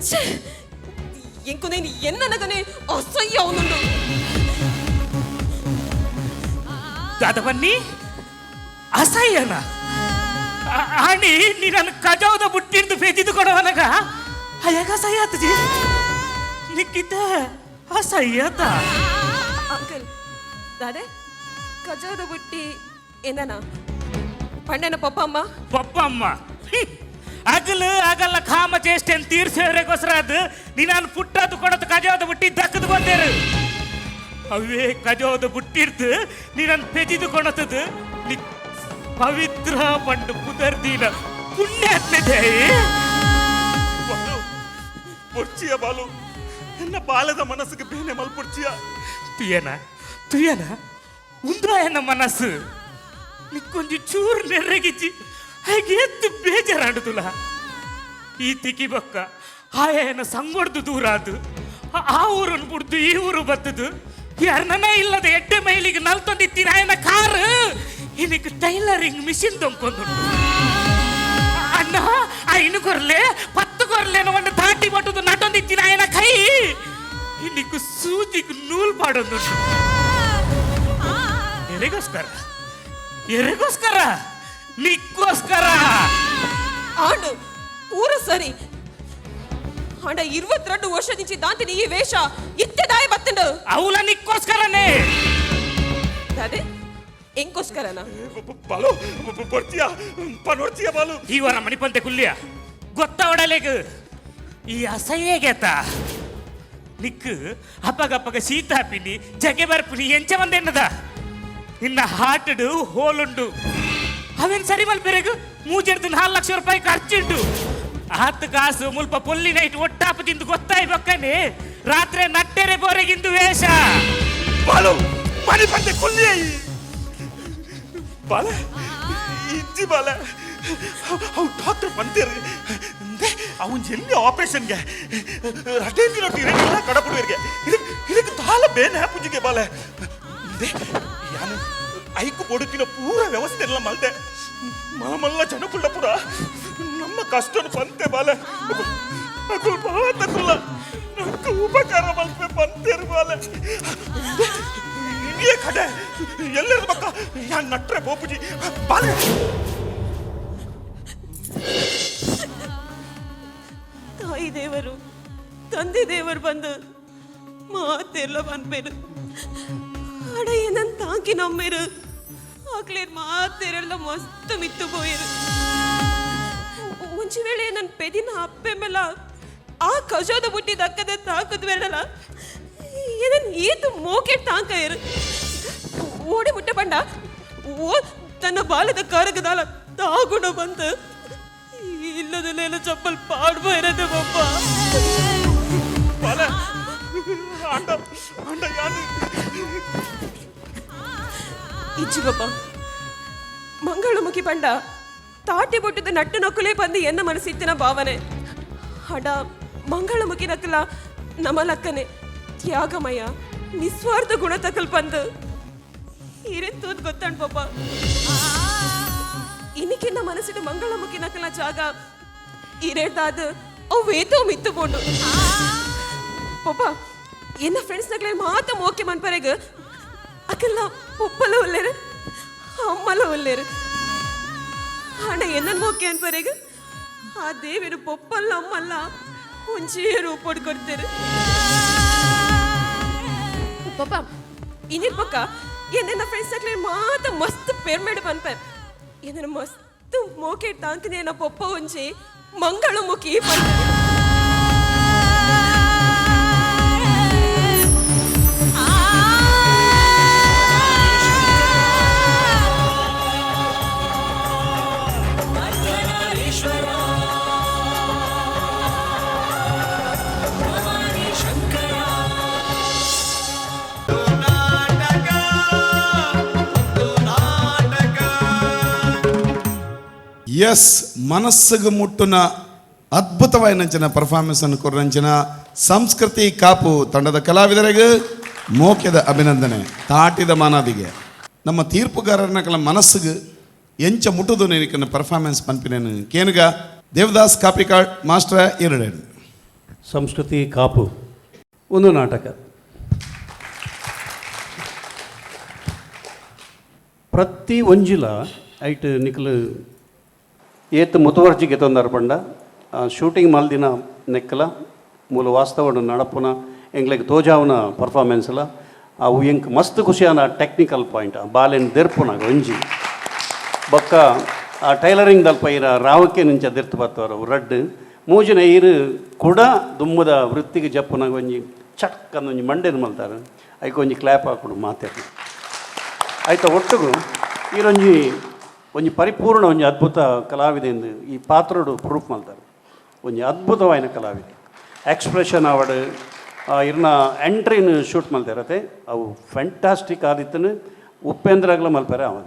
ಛೇ, ಎಂಕು ನೇನು ಎನ್ನನಗನೆ ಅಸಹ್ಯ ಅವನುಂಡು. ದಾದ ಬನ್ನಿ ಅಸಹ್ಯನ ಆಣಿ ನೀನನ್ನು ಕಜಾವದ ಬುಟ್ಟಿಂದು ಪೆದಿದು ಕೊಡವನಗ ಅಯ್ಯಾಗ ಅಸಹ್ಯ ಆತಜಿ ನಿಕ್ಕಿದ್ದ ಅಸಹ್ಯತ. ಅಂಕಲ್ ದಾದೆ ಕಜಾವದ ಬುಟ್ಟಿ ಏನನ ಪಂಡನ ಪಪ್ಪ ಅಮ್ಮ ಪಪ್ಪ ಅಮ್ಮ ಅಗಲು ಆಗಲ್ಲ ಕಾಮ ಚೇಷ್ಟೆನ್ ತೀರ್ಸೋರೆಗೋಸ್ಕರ ಅದು ನೀನು ಪುಟ್ಟದು ಕೊಡದು ಕಜಾವದ ಬುಟ್ಟಿ ದಕ್ಕದು ಬಂದೇರು ಅವೇ ಕಜಾವದ ಬುಟ್ಟಿರ್ತು ನೀನನ್ನು ಪೆದಿದು ಕೊಡತದು ನಿ ಪವಿತ್ರ ಪಂಡು ಪುದರ್ದೀನ ಪುಣ್ಯಾತ್ಮೆ. ಬಾಲು ಪೊರ್ಚಿಯ ಬಾಲು, ಎನ್ನ ಬಾಲದ ಮನಸ್ಸಿಗೆ ಬೇನೆ ಮಲ್ಪೊರ್ಚಿಯ. ತುಯನ ತುಯನ ಉಂದ್ರಾಯನ ಮನಸ್ಸು ನಿಕ್ಕೊಂಜಿ ಚೂರು ನೆರ್ರೆಗಿಚ್ಚಿ ಹಾಗೆ ಎತ್ತು ಬೇಜಾರಾಡುದುಲ. ಈ ತಿಕ್ಕಿ ಬಕ್ಕ ಆಯನ ಸಂಗೊಡ್ದು ದೂರ ಅದು ಆ ಊರನ್ನು ಬಿಡ್ದು ಈ ಊರು ಬತ್ತದು ಯಾರನ್ನ ಇಲ್ಲದ ಎಡ್ಡೆ ಮೈಲಿಗೆ ನಲ್ತೊಂದಿತ್ತೀನಿ ಆಯನ ಕಾರು ಇನ್ನಿಕ್ ಟೈಲರಿಂಗ್ ಮಿಷಿನ್ ತೊಂಕೊಂಡು ಅಣ್ಣ ಐನು ಕೊರ್ಲೆ ಪತ್ತು ಕೊರ್ಲೆ ಒಂದು ದಾಟಿ ಬಟ್ಟದು ನಟೊಂದಿತ್ತೀನಿ ಆಯನ ಕೈ ಇನ್ನಿಕ್ಕು ಸೂಜಿಗೆ ನೂಲ್ ಪಾಡೊಂದು. ಎರೆಗೋಸ್ಕರ ಎರೆಗೋಸ್ಕರ ನಿಕ್ಕೋಸ್ಕರ. ಆಂಡು ಪೂರ ಸರಿ ಆಂಡ 22 ವರ್ಷದಿಂಚಿ ದಾಂತಿನಿ ಈ ವೇಷ ಇತ್ತೆ ದಾಯ ಬತ್ತಂಡು. ಅವಲ ನಿಕ್ಕೋಸ್ಕರನೇ. ದಾದೆ ಎಂಕೋಸ್ಕರನ? ಬಾಲು ಪೊರ್ಚಿಯ ಪನೊರ್ಚಿಯ ಬಾಲು. ಈ ವಾರ ಮಣಿಪಂತೆ ಕುಲ್ಲಿಯ ಗೊತ್ತ ಒಡಲೆಗ್ ಈ ಅಸಹ್ಯಗೆತ ನಿಕ್ಕು ಅಪ್ಪಗಪ್ಪಗ ಶೀತ ಹಾಪಿನಿ ಜಗೆ ಬರ್ಪಿನಿ ಎಂಚ ಬಂದೆನ್ನದ ನಿನ್ನ ಹಾಟಡು ಹೋಲುಂಡು ಅವೇನ್ ಸರಿ ಮಲ್ಪೆರೆಗು ಮೂಜೆಡ್ದು 4 ಲಕ್ಷ ರೂಪಾಯಿ ಖರ್ಚುಂಟು ಆತ್ ಕಾಸು ಮುಲ್ಪ ಪೊಲ್ಲಿ ನೈಟ್ ಒಟ್ಟಾಪ ತಿಂದು ಗೊತ್ತಾಯ್ ಬಕ್ಕನೆ ರಾತ್ರಿ ನಟ್ಟೆರೆ ಬೋರೆಗಿಂದು ವೇಷ. ಬಾಲು ಮಣಿಪಂತೆ ಕುಲ್ಲಿಯ ಬಾಲ ಇಜ್ಜಿ ಬಾಲ ಅವು ಡಾಕ್ಟರ್ ಬಂತೀರಿ ಅವನ್ ಎಲ್ಲಿ ಆಪರೇಷನ್ಗೆ ರಟೇಂದಿ ರೊಟ್ಟಿ ಇರಲಿಲ್ಲ ಕಡಪುಡುವರಿಗೆ ಇದಕ್ಕೆ ಇದಕ್ಕೆ ತಾಲ ಬೇನೆ ಪೂಜಿಗೆ ಬಾಲೆ ಯಾನು ಐಕು ಬೊಡುಕಿನ ಪೂರ ವ್ಯವಸ್ಥೆ ಎಲ್ಲ ಮಲ್ತೆ ಮಲಮಲ್ಲ ಜನಕುಳ್ಳ ಪುರ ನಮ್ಮ ಕಷ್ಟನು ಬಂತೆ ಬಾಲೆ ಅಕುಲ್ ಬಾತಕುಲ್ಲ ನಂಗೆ ಉಪಕಾರ ಮಲ್ಪೆ ಬಂತೇರು ಬಾಲೆ ಇದೇ ಕಡೆ ಎಲ್ಲರ ಪಕ್ಕ ಯಾನ್ ನಟ್ರೆ ಬೋಪುಜಿ ಬಾಲೆ. ತಾಯಿ ದೇವರು ತಂದೆ ದೇವರು ಬಂದು ಮಾತೆಲ್ಲ ಪನ್ಪೇರು ಆಡ ಏನನ್ ತಾಂಕಿ ನಮ್ಮೇರು ಆಕ್ಲೇರ್ ಮಾತೇರೆಲ್ಲ ಮಸ್ತ್ ಮಿತ್ತು ಪೋಯರು. ಒಂಜಿ ವೇಳೆ ನನ್ನ ಪೆದಿನ ಅಪ್ಪೆ ಮೇಲ ಆ ಕಜೋದ ಬುಟ್ಟಿ ದಕ್ಕದ ತಾಕದ ಬೇಡಲ್ಲ ಏನನ್ ಈತು ಮೋಕೆ ತಾಂಕಯರು ಓಡಿ ಮುಟ್ಟ ಬಂಡ ಓ ತನ್ನ ಬಾಲದ ಕಾರಗದಾಲ ತಾಗುಣ ಬಂತು ಇಲ್ಲದಲ್ಲೆಲ್ಲ ಚಪ್ಪಲ್ ಪಾಡ್ಬೋ ಇರೋದು ಪಪ್ಪ. ಬಾಲೆ ಅಂಡ ಅಂಡ ಯಾನು ಇಜ್ಜಿ ಪಪ್ಪ ಮಂಗಳಮುಖಿ ಪಂಡ ತಾಟಿ ಬೊಟ್ಟದ ನಟ್ಟು ನಕ್ಕುಲೇ ಬಂದು ಎನ್ನ ಮನಸ್ಸಿತ್ತಿನ ಭಾವನೆ ಹಡ ಮಂಗಳಮುಖಿ ನಕ್ಕಲ ನಮ ಲಕ್ಕನೆ ತ್ಯಾಗಮಯ ನಿಸ್ವಾರ್ಥ ಗುಣ ತಕಲ್ ಬಂದು ಹಿರೇನ್ ತೂದ್ ಗೊತ್ತಂಡ್ ಪಾಪ. ಇನ್ನಿಕ್ಕಿನ್ನ ಮನಸ್ಸಿನ ಮಂಗಳಮುಖಿ ನಕ್ಕಲ ಜಾಗ ಇರೇಟಾದ ಅವು ಏತೋ ಮಿತ್ತು ಪೋಂಡು ಪಾಪ. ಎನ್ನ ಫ್ರೆಂಡ್ಸ್ ನಕ್ಲೆ ಮಾತ ಮೋಕೆ ಮನ್ಪರೆಗ್ ಅಕಲ್ಲ ಪೊಪ್ಪಲ ಒಲ್ಲೇರು ಅಮ್ಮಲ ಒಲ್ಲೇರು ಆಂಡ ಎನ್ನನ್ ಮೋಕೆ ಅನ್ಪರೆಗ್ ಆ ದೇವರು ಪೊಪ್ಪಲ್ಲ ಅಮ್ಮಲ್ಲ ಒಂಜೇ ರೂಪೋಡ್ ಕೊಡ್ತೇರು ಪಾಪ. ಇನ್ನಿರ್ ಪಕ್ಕ ಎನ್ನ ಫ್ರೆಂಡ್ಸ್ ನಕ್ಲೆ ಮಾತ ಮಸ್ತ್ ಪೆರ್ಮೆಡ್ ಪನ್ಪೆ ಎನ್ನ ಮಸ್ತ್ ಮೋಕೆ ತಾಂಕಿನ ಎನ್ನ ಪೊಪ್ಪ ಒಂಜಿ ಮಂಗಳಮುಖಿ ಪನ್ಪೆ. ಎಸ್ ಮನಸ್ಸಿಗೆ ಮುಟ್ಟುನ ಅದ್ಭುತವಾಯಿನಂಚಿನ ಪರ್ಫಾರ್ಮೆನ್ಸ್ ಅನ್ನು ಕೊರಂಚಿನ ಸಂಸ್ಕೃತಿ ಕಾಪು ತಂಡದ ಕಲಾವಿದರಿಗೆ ಮೋಕ್ಯದ ಅಭಿನಂದನೆ ತಾಟಿದ ಮಾನಾದಿಗೆ. ನಮ್ಮ ತೀರ್ಪುಗಾರನ ಕೆಲ ಮನಸ್ಸಿಗೆ ಎಂಚ ಮುಟ್ಟುದು ನಿನಕನ ಪರ್ಫಾರ್ಮೆನ್ಸ್ ಪನ್ಪಿನೇನು ಕೇನುಗ ದೇವದಾಸ್ ಕಾಪಿಕಾಡ್ ಮಾಸ್ಟರ್ ಎರಡು. ಸಂಸ್ಕೃತಿ ಕಾಪು ಒಂದು ನಾಟಕ. ಪ್ರತಿ ಒಂಜಿಲ ಐಟ್ ನಿಕಲು ಏತ್ ಮುತುವರ್ಜಿಗೆ ತೊಂದರೆ ಪಂಡ ಶೂಟಿಂಗ್ ಮಲ್ದಿನ ನೆಕ್ಕಲ ಮೂಲ ವಾಸ್ತವಡು ನಡಪುನ ಎಂಗ್ಲೆಗ್ ತೋಜಾವುನ ಪರ್ಫಾರ್ಮೆನ್ಸ್ಲ ಅವು ಎಂಕ್ ಮಸ್ತ್ ಖುಷಿಯಾನ ಟೆಕ್ನಿಕಲ್ ಪಾಯಿಂಟ್ ಬಾಲೆನ್ ದೆರ್ಪುನಾಗ ಒಂಜಿ ಬೊಕ್ಕ ಆ ಟೈಲರಿಂಗ್ ದಲ್ಪ ಇರ ರಾವಕ್ಕೆ ನಿಂಚ ದೆರ್ತು ಬತ್ತವರು ರಡ್ಡ್ ಮೂಜಿನ ಇರು ಕೂಡ ದುಮ್ಮದ ವೃತ್ತಿಗೆ ಜಪ್ಪುನಾಗ ಒಂಜಿ ಚಕ್ ಅಂದ್ ಒಂಜಿ ಮಂಡೆನ್ ಮಲ್ತಾರೆ ಐಕ್ ಒಂಜಿ ಕ್ಲ್ಯಾಪ್ ಹಾಕೊಡು ಮಾತೆರ್ನ ಆಯ್ತ ಒಟ್ಟುಗು ಈರೊಂಜಿ ಒಂಜಿ ಪರಿಪೂರ್ಣ ಒಂಜಿ ಅದ್ಭುತ ಕಲಾವಿದೆ ಎಂದು ಈ ಪಾತ್ರಡು ಪ್ರೂಫ್ ಮಲ್ತಾರೆ ಒಂಜಿ ಅದ್ಭುತವಾಯಿನ ಕಲಾವಿದೆ ಎಕ್ಸ್ಪ್ರೆಷನ್ ಆವಡ್ ಇರ್ನ ಎಂಟ್ರಿನ ಶೂಟ್ ಮಲ್ತಿರತ್ತೆ ಅವು ಫ್ಯಾಂಟಾಸ್ಟಿಕ್ ಆದಿತ್ತನು ಉಪೇಂದ್ರಾಗ್ಲ ಮಲ್ಪಾರೆ ಅವ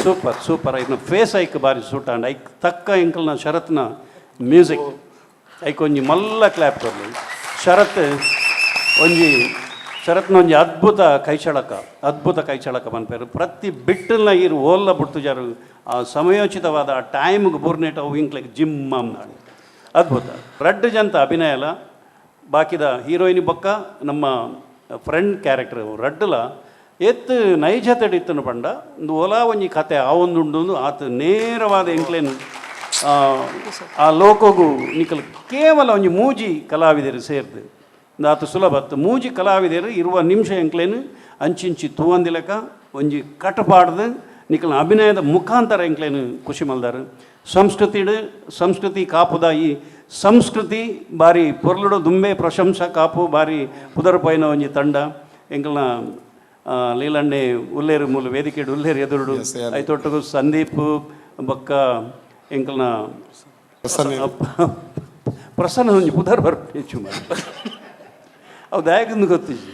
ಸೂಪರ್ ಸೂಪರ್ ಇನ್ನು ಫೇಸ್ ಐಕ್ ಬಾರಿ ಸೂಟ್ ಆಂಡ್ ಐಕ್ ತಕ್ಕ ಎಂಕಲ್ನ ಶರತ್ನ ಮ್ಯೂಸಿಕ್ ಐಕ್ ಒಂಜಿ ಮಲ್ಲ ಕ್ಲ್ಯಾಪ್ ಕೊರ್ಲಿ. ಶರತ್ ಒಂಜಿ ಶರತ್ನ ಒಂಜಿ ಅದ್ಭುತ ಕೈಚಳಕ ಅದ್ಭುತ ಕೈಚಳಕ ಪನ್ಪೇರು ಪ್ರತಿ ಬಿಟ್ಟಲ್ನ ಇರು ಓಲ್ಲ ಬುಡ್ತುಜಾರು ಆ ಸಮಯೋಚಿತವಾದ ಆ ಟೈಮ್ಗೆ ಬೂರ್ನೇಟ್ ಅವು ಇಂಕ್ಲೆಗ್ ಜಿಮ್ ಅಮ್ನಾಡು ಅದ್ಭುತ. ರಡ್ಡು ಜಂತ ಅಭಿನಯಲ ಬಾಕಿದ ಹೀರೋಯಿನ್ ಬೊಕ್ಕ ನಮ್ಮ ಫ್ರೆಂಡ್ ಕ್ಯಾರೆಕ್ಟರ್ ರಡ್ಡುಲ ಏತ್ ನೈಜತೆಡ್ ಇತ್ತನು ಪಂಡ ಒಂದು ಓಲಾ ಒಂಜಿ ಕತೆ ಆವೊಂದುಂಡು ಆತ ನೇರವಾದ ಎಂಕ್ಲೇನ್ ಆ ಲೋಕೋಗು ನಿಕಲ್ ಕೇವಲ ಒಂಜಿ ಮೂಜಿ ಕಲಾವಿದರು ಸೇರ್ದು ಆತ ಸುಲಭ ಅತ್ತು ಮೂಜಿ ಕಲಾವಿದರು ಇರುವ ನಿಮಿಷ ಎಂಕ್ಲೇನ್ ಅಂಚಿಂಚಿ ತೂವಂದಿಲೆಕ ಒಂಜಿ ಕಟಪಾಡ್ದು ನಿಕಲ್ನ ಅಭಿನಯದ ಮುಖಾಂತರ ಎಂಕ್ಲೇನ್ ಖುಷಿ ಮಲ್ದಾರು. ಸಂಸ್ಕೃತಿಡು ಸಂಸ್ಕೃತಿ ಕಾಪುದ ಈ ಸಂಸ್ಕೃತಿ ಬಾರಿ ಪೊರ್ಲುಡು ದುಂಬೆ ಪ್ರಶಂಸಾ ಕಾಪು ಬಾರಿ ಪುದರ್ ಪೋಯಿನ ಒಂಜಿ ತಂಡ ಎಂಕಲ್ನ ಲೀಲಣ್ಣೆ ಉಲ್ಲೇರು ಮೂಲು ವೇದಿಕೆಡು ಉಲ್ಲೇರು ಎದುರುಡು ಐತೊಟ್ಟುಗು ಸಂದೀಪ್ ಬೊಕ್ಕ ಎಂಕಲ್ನ ಪ್ರಸನ್ನ ಒಂಜಿ ಪುದರ್ ಬರ್ಪು ಹೆಚ್ಚು ಅವು ದಾಯಕಂದು ಗೊತ್ತಿಜ್ಜಿ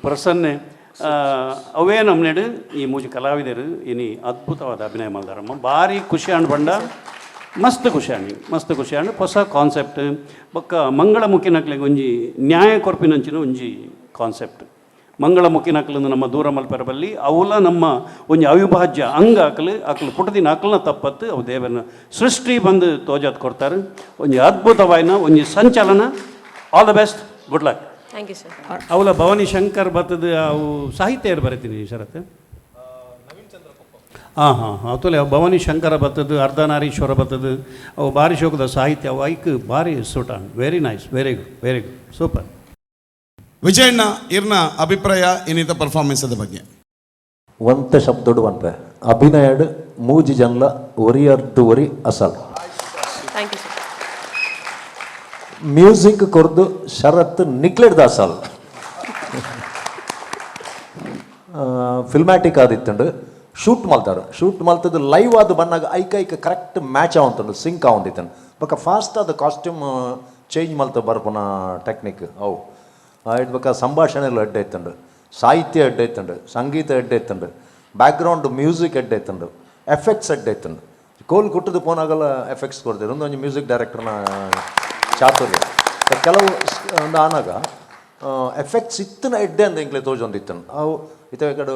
ಪ್ರಸನ್ನೆ ಅವೇ ನಮ್ಮನೆಡು ಈ ಮೂಜಿ ಕಲಾವಿದರು ಇನಿ ಅದ್ಭುತವಾದ ಅಭಿನಯ ಮಲ್ದಾರಮ್ಮ ಭಾರಿ ಖುಷಿ ಆಂಡ್ ಬಂಡ ಮಸ್ತ್ ಖುಷಿ ಆಂಡ್ ಮಸ್ತ್ ಖುಷಿ ಆಂಡ್ ಹೊಸ ಕಾನ್ಸೆಪ್ಟ್ ಬೊಕ್ಕ ಮಂಗಳಮುಖಿನಕ್ಲೆಗ್ ಒಂಜಿ ನ್ಯಾಯ ಕೊರ್ಪಿನಂಚಿನ ಒಂಜಿ ಕಾನ್ಸೆಪ್ಟ್. ಮಂಗಳಮುಖಿನಕ್ಲು ನಮ್ಮ ದೂರ ಮಲ್ಪೆರ ಬಲ್ಲಿ ಅವುಲ ನಮ್ಮ ಒಂಜಿ ಅವಿಭಾಜ್ಯ ಅಂಗ ಅಕಲು ಅಕಲು ಪುಟದಿನ ಅಕಲ್ನ ತಪ್ಪತ್ತು ಅವು ದೇವನ ಸೃಷ್ಟಿ ಬಂದು ತೋಜಾತ್ ಕೊಡ್ತಾರೆ ಒಂಜಿ ಅದ್ಭುತವಾಯಿನ ಒಂಜಿ ಸಂಚಲನ. All the best, good luck. Thank you sir. ಅವಲ ಭವಾನಿ ಶಂಕರ್ ಬತ್ತದ ಅವು ಸಾಹಿತ್ಯ ಬರೀತೀನಿ ಶರತ್. ಹಾಂ ಹಾಂ ಹಾಂ ಅತುಲೆ ಅವು ಭವಾನಿ ಶಂಕರ ಬತ್ತದ ಅರ್ಧನಾರೀಶ್ವರ ಬತ್ತದ ಅವು ಭಾರಿ ಶೋಕದ ಸಾಹಿತ್ಯ ಅವು ಐಕ್ ಭಾರಿ suit on very nice, very good, very good, super. Vijayanna ಇರ್ನ ಅಭಿಪ್ರಾಯ ಇನ್ನಿತ ಪರ್ಫಾರ್ಮೆನ್ಸ್ ಬಗ್ಗೆ. ಒಂತೆ ಶಬ್ದಡು ಪನ್ಪೆ ಅಭಿನಯಡ್ ಮೂಜಿ ಜನಲ ಒರಿಯರ್ದು ಒರಿ ಅಸಲ್. Thank you sir. Music ಕೊರ್ದು ಶರತ್ ನಿಕ್ಲೆಡ್ ಅಸಲ್ ಫಿಲ್ಮ್ಯಾಟಿಕ್ ಆದಿತ್ತುಂಡು ಶೂಟ್ ಮಲ್ತಾರು ಶೂಟ್ ಮಲ್ತದ್ದು ಲೈವ್ ಆದ್ ಬನ್ನಾಗ ಐಕ್ ಐಕ್ ಕರೆಕ್ಟ್ ಮ್ಯಾಚ್ ಆವಂತುಂಡು ಸಿಂಕ್ ಆವಂದಿತ್ತುಂಡು ಬೊಕ್ಕ ಫಾಸ್ಟ್ ಆದ ಕಾಸ್ಟ್ಯೂಮ್ ಚೇಂಜ್ ಮಲ್ತ ಬರ್ಪುನ ಟೆಕ್ನಿಕ್ ಅವು ಆಯ್ತು. ಬೊಕ್ಕ ಸಂಭಾಷಣೆಲು ಎಡ್ಡೆ ಇತ್ತುಂಡು, ಸಾಹಿತ್ಯ ಎಡ್ಡೆ ಇತ್ತುಂಡು, ಸಂಗೀತ ಎಡ್ಡೆ ಇತ್ತುಂಡು, ಬ್ಯಾಕ್ಗ್ರೌಂಡ್ ಮ್ಯೂಸಿಕ್ ಎಡ್ಡೆ ಇತ್ತುಂಡು, ಎಫೆಕ್ಟ್ಸ್ ಎಡ್ಡೆ ಇತ್ತುಂಡು. ಕೋಲ್ ಕುಟ್ಟುದು ಪೋನಾಗಲ ಎಫೆಕ್ಟ್ಸ್ ಕೊಡ್ತೀರು ಒಂದೊಂಜಿ ಮ್ಯೂಸಿಕ್ ಡೈರೆಕ್ಟರ್ನ ಚಾತುರ್ಯ. ಕೆಲವು ಒಂದು ಆನಾಗ ಎಫೆಕ್ಟ್ಸ್ ಇತ್ತಿನ ಎಡ್ಡೆ ಅಂದ ಎಂಕ್ಲೆ ತೋಜೊಂದಿತ್ತುಂಡು ಅವು ಇತ್ತೆ ಕಡು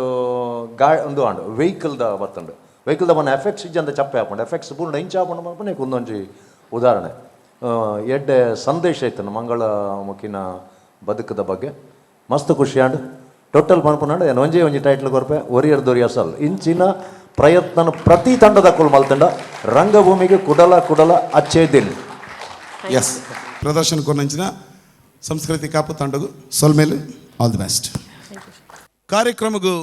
ಗಾ ಒಂದು ಆಂಡ್ ವೆಹಿಕಲ್ದ ಬತ್ತುಂಡು ವೆಹಿಕಲ್ದ ಬನ್ನ ಎಫೆಕ್ಟ್ಸ್ ಇಜ್ಜಂದ ಚಪ್ಪೆ ಆಪುಂಡು ಎಫೆಕ್ಟ್ಸ್ ಪೂರ್ಣ ಇಂಚ ಆಪುಂಡು ಮಲ್ಪುನ ಒಂದೊಂಜಿ ಉದಾಹರಣೆ. ಎಡ್ಡೆ ಸಂದೇಶ ಇತ್ತುಂಡು ಮಂಗಳ ಮುಖಿನ ಬದುಕದ ಬಗ್ಗೆ ಮಸ್ತ್ ಖುಷಿ ಆಂಡ್ ಟೋಟಲ್ ಪನ್ಪುನಾಂಡ ಏನ್ ಒಂಜೇ ಒಂಜಿ ಟೈಟ್ಲ್ ಕೊರ್ಪೆ ಒರಿಯರ್ ದೊರಿ ಅಸಲ್. ಇಂಚಿನ ಪ್ರಯತ್ನ ಪ್ರತಿ ತಂಡದ ಕುಲ್ ಮಲ್ತಂಡ ರಂಗಭೂಮಿಗೆ ಕುಡಲ ಕುಡಲ ಅಚ್ಚೇ ದಿನ್. ಎಸ್ ಪ್ರದರ್ಶನ ಕೊನಂಚಿನ ಸಂಸ್ಕೃತಿ ಕಾಪು ತಂಡಗು ಸೊಲ್ಮೇಲು ಆಲ್ the best. ಕಾರ್ಯಕ್ರಮಗೂ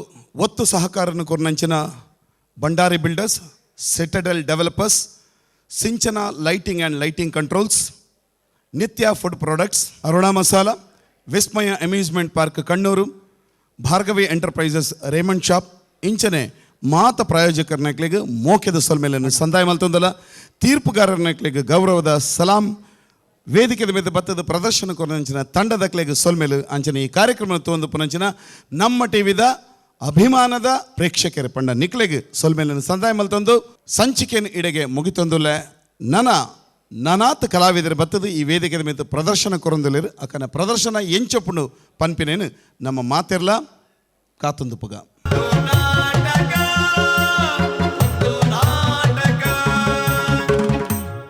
ಒತ್ತು ಸಹಕಾರನ್ನು ಕೊರ್ನಂಚಿನ Bhandari builders, Citadel developers, Sinchana lighting and lighting controls, Nithya food products, Aruna masala, Vismaya amusement park Kannur, Bhargavi enterprises Raymond shop ಇಂಚನೆ ಮಾತ ಪ್ರಾಯೋಜಕರನಕ್ಲಿಗೆ ಮೋಕ್ಯದ ಸೊಲ್ಮೇಲನ್ನು ಸಂದಾಯ ಮಲ್ತೊಂದಲ್ಲ ತೀರ್ಪುಗಾರನಕ್ಲಿಗೆ ಗೌರವದ ಸಲಾಂ. ವೇದಿಕೆದ ಮೇಲೆ ಬತ್ತದ ಪ್ರದರ್ಶನ ಕೊರಂಚಿನ ತಂಡದಕ್ಲೆಗ್ ಸೊಲ್ಮೇಲು ಅಂಚನೆ ಈ ಕಾರ್ಯಕ್ರಮ ತೋಂದು ಪುನಂಚಿನ ನಮ್ಮ ಟಿವಿದ ಅಭಿಮಾನದ ಪ್ರೇಕ್ಷಕರ ಪಂಡ ನಿಕ್ಲೆಗ್ ಸೊಲ್ಮೇಲನ್ನು ಸಂದಾಯ ಮಲ್ತೊಂದು ಸಂಚಿಕೆಯನ್ನು ಇಡೆಗೆ ಮುಗಿತೊಂದುಲ್ಲೆ. ನನ ನನಾತ್ ಕಲಾವಿದರ ಬತ್ತದ ಈ ವೇದಿಕೆದ ಮೇಲೆ ಪ್ರದರ್ಶನ ಕೊರೊಂದುಲ್ಲೆರ್ ಅಕ್ಕನ ಪ್ರದರ್ಶನ ಎಂಚೊಪ್ಪುಂಡು ಪನ್ಪಿನೇನು ನಮ್ಮ ಮಾತೆರ್ಲ ಕಾತೊಂದು ಪುಗ.